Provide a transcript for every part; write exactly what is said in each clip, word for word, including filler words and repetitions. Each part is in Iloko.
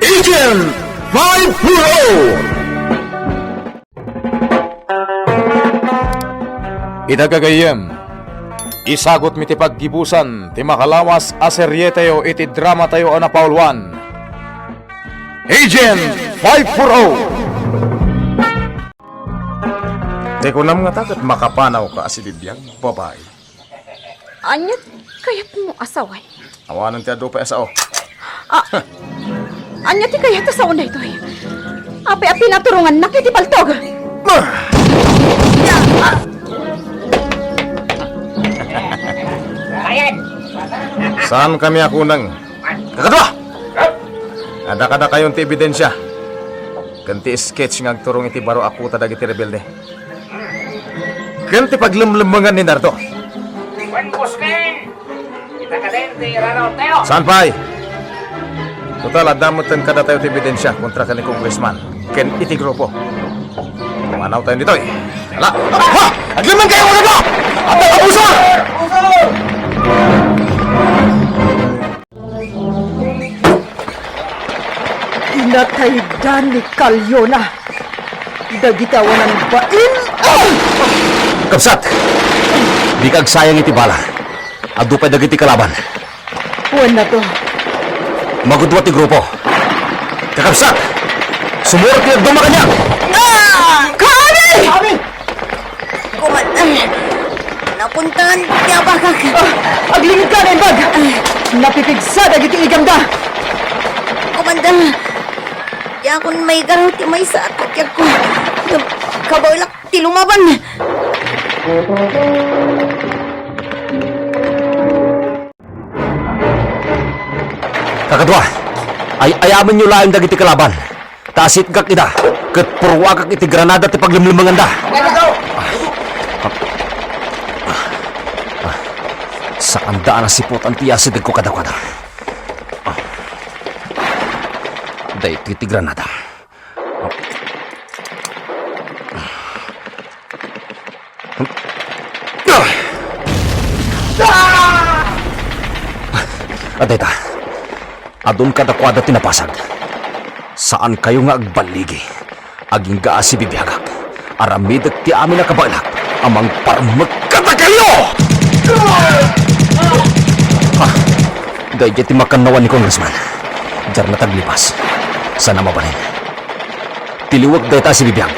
Agent five four oh! Ita gagayyem, isagutmi ti paggibusan ti makalawas a serietayo iti dramatayo a napauluan, Agent five four oh. Ti kunam ngata ket makapanawka a sibibiag, babai. Ania ti kayatmo a sawen? Awanen ti adu pay a sao. Ah, ania ti kayat a sawen daytoy? Apay a pinaturongannak iti paltog? Saan kami a kunang? Kakadua! Adda kadakayon ti ebidensia ken ti sketch nga agturong iti baro a kuta dagiti rebelde ken ti paglemlemmengan ni Nardo. Buen Busqueng! Kita ka din ti Rano Teo! Saan pay? Total, adda metten kadatayo ti ebidensia kontra ken ni Congressman ken iti grupo. Manawtayon ditoy. Ala! Ha! Aglemmen kayo, ano ba? Adda kabusor! Inatayda ni Kalyona dagiti awanan bain. Kabsat, dika agsayang iti bala. Adu pay dagiti kalaban. Wenno to. Magudua ti grupo. Kakabsat, sumurot ti dadduma kaniak. Ah! Kami! Kami! Kuman, napuntahan ti abagak. Ah, aglingedka, naimbag! Napipigsa dagiti igamda. Komanda, diakon maigaraw ti maysa a tatiagko. Ngem kabaelak ti lumaban. Kakadua, ay-ayamenyo laeng dagiti kalaban. Ta asitgak ida, ket purruakak iti granada ti paglemlemmenganda. Saanda a nasiputan ti asidegko kadakuada. Daytoy ti granada. Adda ita. Adun kadakuada ti napasag. Saankayo nga agballigi. Agingga a sibibiagak. Aramidek ti amin a kabaelak a mangparmek kadakayo! Ah, daydiay ti makannawan ni Congressman. Diarna ti aglipas. Saan a mabalin. Tiliwek dayta a sibibiag.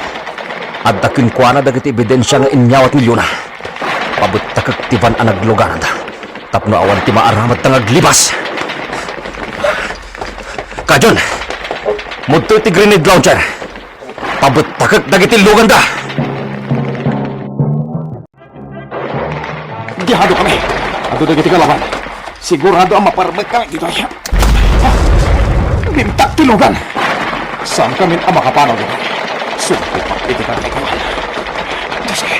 Adda kenkuana dagiti ebidensia nga inyawat ni Leona. Pabettakek ti van a naglugananda tapno awan ti maaramidda nga aglibas. Kayon, mudto iti grenade launcher. Pabettakek dagiti luganda. Diado kami. Adu dagiti kalaban. Sigurado a maparmek kami ditoy. Bintak ti lugan. Saan kami a makapanaw ditoy? Sumpupak iti kagaygayan. Diyos ko,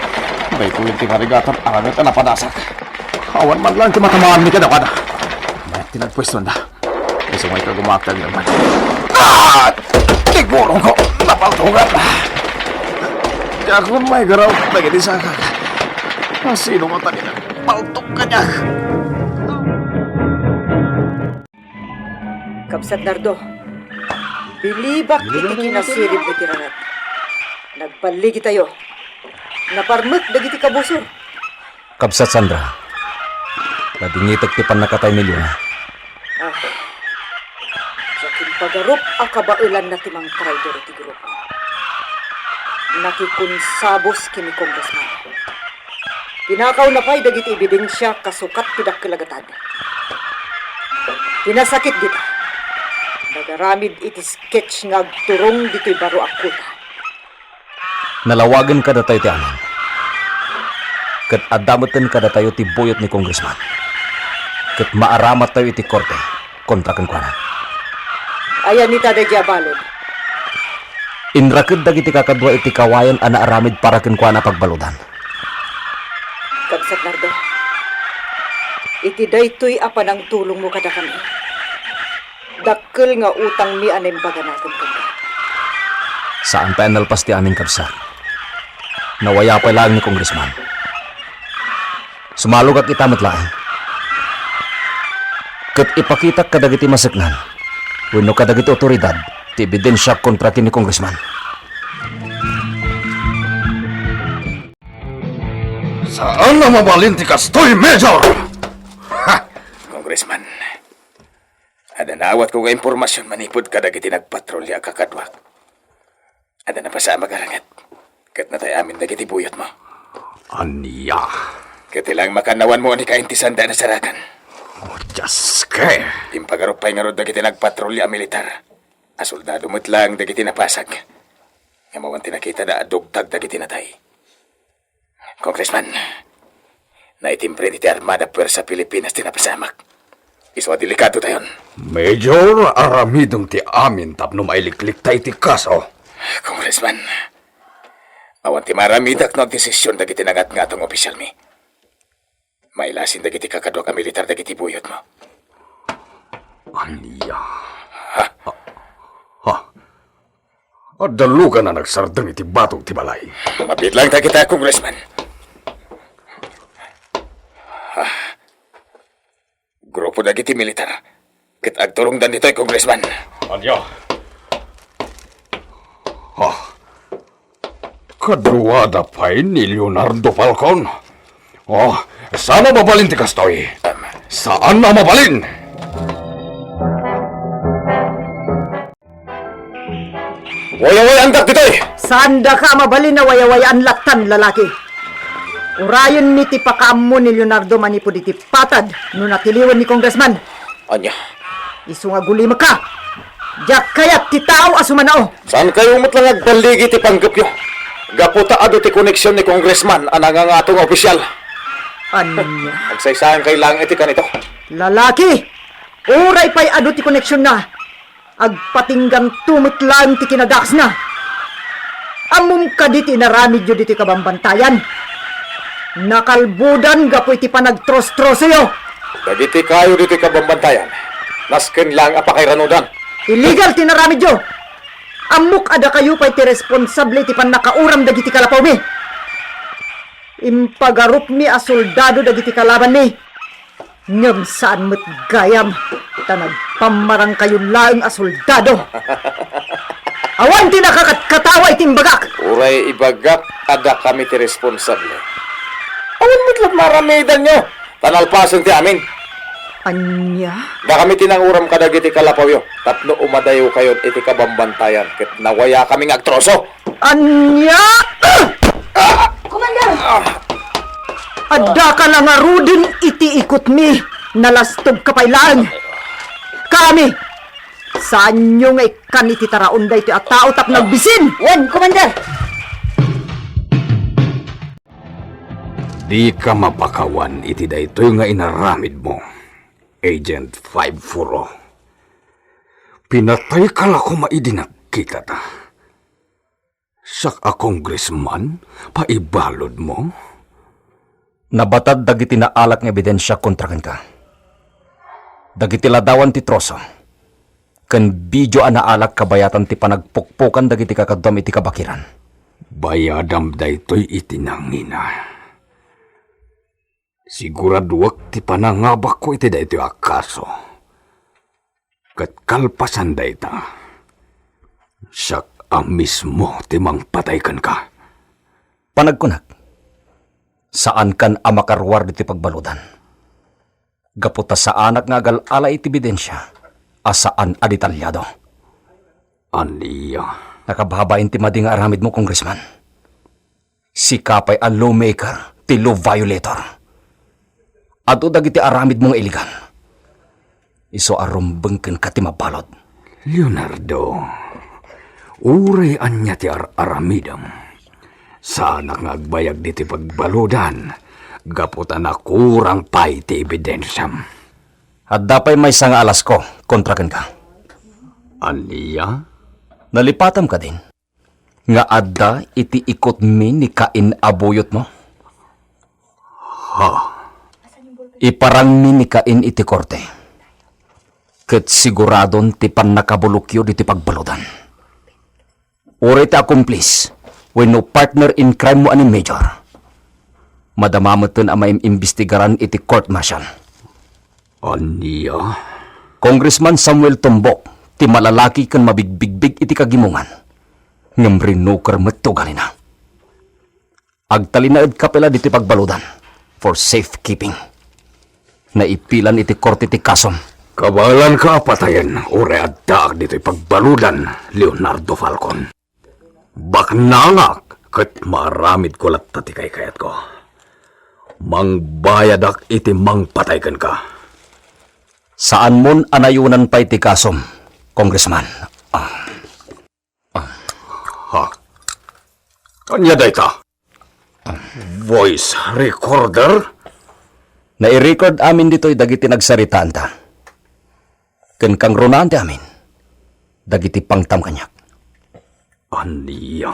daytoy ti ngarigatan aramid a napadasak. Awan man lang ti matamaanmi kadakuada. Mayat ti nagpuestoanda. Isu nga ikagumaak ti aglaban. Ah! Ti gurong ko, napaltugan. Diakon maigaraw dagiti sakak. Asino nga taga paltog kaniak? Kabsat Nardo, bilibak iti kinasirib iti ranget. Nagballigitayo. Naparmek dagiti kabusor. Kabsat Sandra, nadingitek ti pannakatay ni Leona. Ah, sa kimpagarup a kabaelanna ti mangtraidor iti grupo. Nakikonsabus ken ni Congressman. Pinakawna pay dagiti ebidensia kasukat ti dakkel a gatad. Ti nasakit dita, nagaramid iti sketch nga agturong ditoy baro a kuta. Nalawagen kadatayo ti amin. Ket adda metten kadatayo ti buyot ni Congressman. Ket maaramattayo iti korte kontra kenkuana. Ayanita daydiay a balud. Inraked dagiti kakadua iti kawayan a naaramid para kenkuana a pagbaludan. Kabsat Nardo, iti daytoy a panangtulongmo kadakami, dakkel nga utangmi a naimbaganakem kenka. Saan pay a nalpas ti amin, kabsat. Nawaya pay laeng ni Congressman. Sumalogak ita met laeng. Ket ipakitak kadagiti maseknan wenno kadagiti otoridad ti ebidensia kontra ken ni Congressman. Saan a mabalin ti kastoy, Major! Ha! Congressman, adda naawatko nga impormasion manipud kadagiti nagpatrolya a kakaduak. Adda napasamak a ranget, ket natay amin dagiti buyotmo. Ania? Ket ti laeng makannawanmo a ni Kain ti sanda a nasarakan. Oh, Dios ke! Impagarup pay ngarud dagiti nagpatrolya a militar a soldado met laeng dagiti napasag. Ngem awan ti nakitada a dugtag dagiti natay. Congressman, naitimpre iti Armada Puersa Pilipinas ti napasamak. Isu a delikadotayon. Major, aramidem ti amin tapno mailiklikta iti kaso. Congressman, awan ti maaramidak no agdesision dagiti nangatngatong a opisyalmi. Mailasin dagiti kakaduak a militar dagiti buyotmo. Ania? Ha? Ha? Adda lugan a nagsardeng iti batog ti balay. Mabiit laeng dagita, Congressman. Ah, grupo dagiti militar ket agturongdan ditoy, Congressman. Ania? Ah, kaduada pay ni Leonardo Falcon. Oh, saan a mabalin ti kastoy? Saan a mabalin? Wayawayaan dagitoy! Saan daka a mabalin a wayawayaan lattan, lalaki. Urayenmi ti pakaammo ni Leonardo manipud iti patad no natiliwen ni Congressman. Ania? Isu nga gulimekka. Diak kayat ti tao a sumanao. Saan kayo met lang agballigi ti panggepyo? Gapu ta adu ti koneksion ni Congressman a nangangato nga opisyal. Ania? Agsaysayan kay lang iti kanito. Lalaki, uray pay adu ti koneksionna, agpatingganto met laeng ti kinadakesna. Ammom kadi ti inaramidyo ditoy kabambantayan? Nakalbodan gapu iti panagtrostrosoyo. Dagiti kayo ditoy kabambantayan, nasken laeng a pakairanudan. Illegal ti inaramidyo. Ammok a dakayo pay ti responsable iti pannakauram dagiti kalapawmi. Impagarupmi a soldado dagiti kalabanmi. Ngem saan met gayam, ta nagpammarangkayo laeng a soldado. Awan ti nakakatkatawa iti imbagak. Uray ibagak a dakami ti responsable. Awan met laeng maaramidanyo, ta nalpasen ti amin. Ania? Dakami ti nanguram kadagiti kalapawyo tapno umadayokayon iti kabambantayan ket nawayakami nga agtroso. Ania? Commander! Addaka la ngaruden iti ikutmi, nalastogka pay laeng. Kami, saanyo nga ikkan iti taraon daytoy a tao tapno agbisin? Wen, Commander! Dika mapakawan iti daytoy nga inaramidmo, Agent five four oh. Pinatayka la koma idi nagkitata. Siak a congressman, paibaludmo? Nabatad dagiti naalak nga ebidensia kontra kenka. Dagiti ladawan ti troso ken video a naalak kabayatan ti panagpukpukan dagiti kakaduam iti kabakiran. Bayadam daytoy iti nangina. Siguraduak ti panangabakko iti daytoy a kaso. Ket kalpasan dayta, siak a mismo ti mangpatay kenka. Panagkunak, saankan a makaruar ditoy pagbaludan. Gapu ta saanak nga agal-ala iti ebidensia a saan a detalyado. Ania? Nakababain ti madi nga aramidmo, Congressman. Sika pay a lawmaker ti law violator. Adu dagiti aramidmo nga illegal. Isu a rumbeng kenka ti mabalud. Leonardo, uray ania ti ar-aramidem, saanak nga agbayag ditoy pagbaludan gapu ta nakurang pay ti ebidensiam. Adda pay maysa nga alasko kontra kenka. Ania? Nalipatam kadin nga adda iti ikutmi ni Cain a buyotmo? Ha? Iparangmi ni Cain iti korte, ket siguradon ti pannakabulokyo ditoy pagbaludan. Uray ti accomplice wenno partner in crime mo a ni Major, madama metten a maim-imbestigaran iti court martial. Ania? Congressman Samuel Tumbok ti malalaki ken mabigbigbig iti kagimongan, ngem rinuker met ti ugalina. Agtalinaedka pay la ditoy pagbaludan for safekeeping. Naipilan iti korte ti kasom. Kabaelanka a patayen uray addaak ditoy pagbaludan, Leonardo Falcon. Baknangak ket maaramidko latta ti kaykayatko. Mangbayadak iti mangpatay kenka. Saanmon a nayonan pay ti kasom, Congressman. Ah. Ha? Ania dayta? Voice recorder? Nai-record amin ditoy dagiti nagsaritaanta. Ken kangrunaan ti amin, dagiti pangtam kaniak. Ania?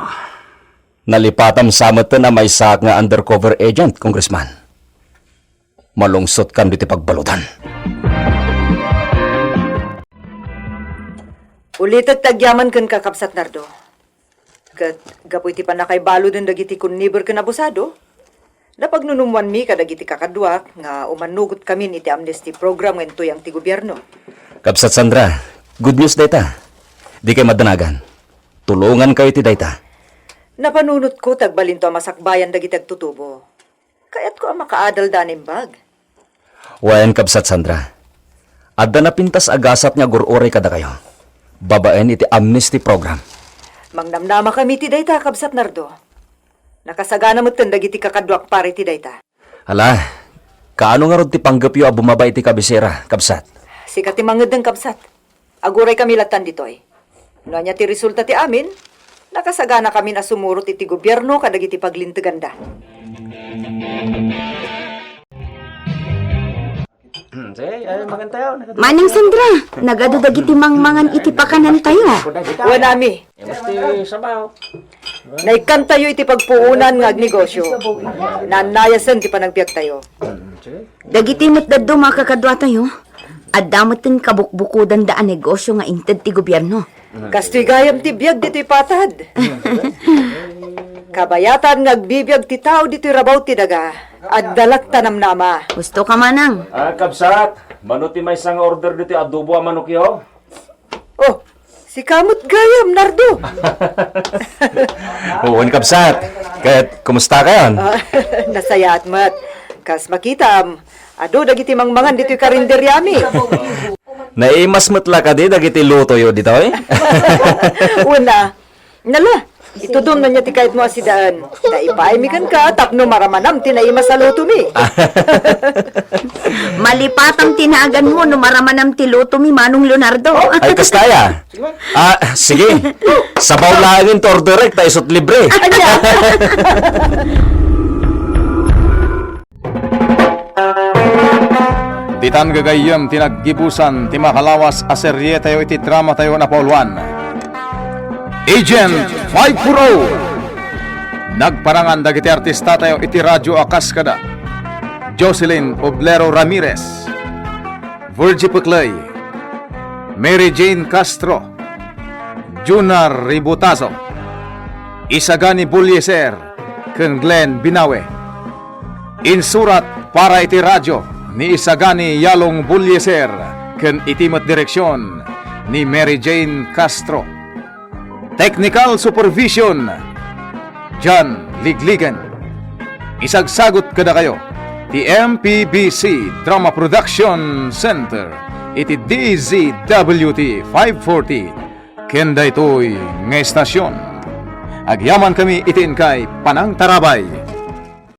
Nalipatam sa metten a maysaak nga undercover agent, Congressman. Malungsotkan ditoy pagbaludan. Ulitek ti agyaman kenka, Kabsat Nardo. Ket gapu iti pannakaibaluden dagiti conniver ken abusado, napagnunummoanmi kadagiti kakaduak nga umannugotkamin iti amnesty program nga intuyang ti gobierno. Kabsat Sandra, good news dayta. Dikay madanagan. Tulongankayo iti dayta. Napanunotko ti agbalinto a masakbayan dagiti agtutubo. Kayatko a makaadalda a naimbag. Wen, Kabsat Sandra, adda napintas a gasat nga agur-uray kadakayo babaen iti amnesty program. Mangnamnamakami iti dayta, Kabsat Nardo. Nakasagana metten dagiti kakaduak para iti dayta. Ala, kaano ngarud ti panggepyo a bumaba iti kabisera, Kabsat? Sika ti mangeddeng, Kabsat. Aguraykami lattan ditoy. No ania ti resulta ti amin, nakasaganakamin a sumurot iti gobierno kadagiti paglinteganda. Hmm, sige, ay, magantayo, nagadu- Manang Sandra, nagadu dagiti mangmangan iti pakanantayo. Wen, Ami. Eh, masti sabaw. Naikkantayo iti pagpuonan nga agnegosyo. Naannayasen ti panagbiagtayo. Hmm, sige. Dagiti met dadduma a kakaduatayo, adda metten kabukbukodanda a negosyo nga inted ti gobierno. Kastoy gayam ti biag ditoy patad. Kabayatan nga agbibiag ti tao ditoy rabaw ti daga, adda latta namnama. Husto ka, Manang. Ah, kabsat, mano ti maysa nga order ditoy adobo a manokyo? Oh, sika met gayam, Nardo. Wen, kabsat. Ket, kumusta kayon? Ah, nasayaat met. Kas makitam, adu dagiti mangmangan ditoy karinderiami. Naimas met la kadi dagiti lutoyo ditoy? Wen a. Nala, itudom no ania ti kayatmo a sidaen. Naipaaymi kenka tapno maramanam ti naimas a lutomi. Malipatam ti naganmo no maramanam ti lutomi, Manong Leonardo. Ay, kasta ya. Ah, sige. Sabaw laengen ti orderek, ta isut libre. Ania? Ditan gagayyem ti naggibusan ti makalawas a serietayo iti dramatayo a napauluan, Agent five four oh. Nagparangan dagiti artistatayo iti radyo a kas kada Jocelyn Oblero Ramirez, Virgie Peclay, Mary Jane Castro, Juna Ributazo, Isagani Bulieser, ken Glenn Binawe. Insurat para iti radyo ni Isagani Yalong Bulieser ken iti met direksion ni Mary Jane Castro. Technical supervision, John Ligligan. Isagsagut kadakayo ti M P B C Drama Production Center iti D Z W T five forty ken daytoy nga estasion. Agyamankami iti inkay panangtarabay.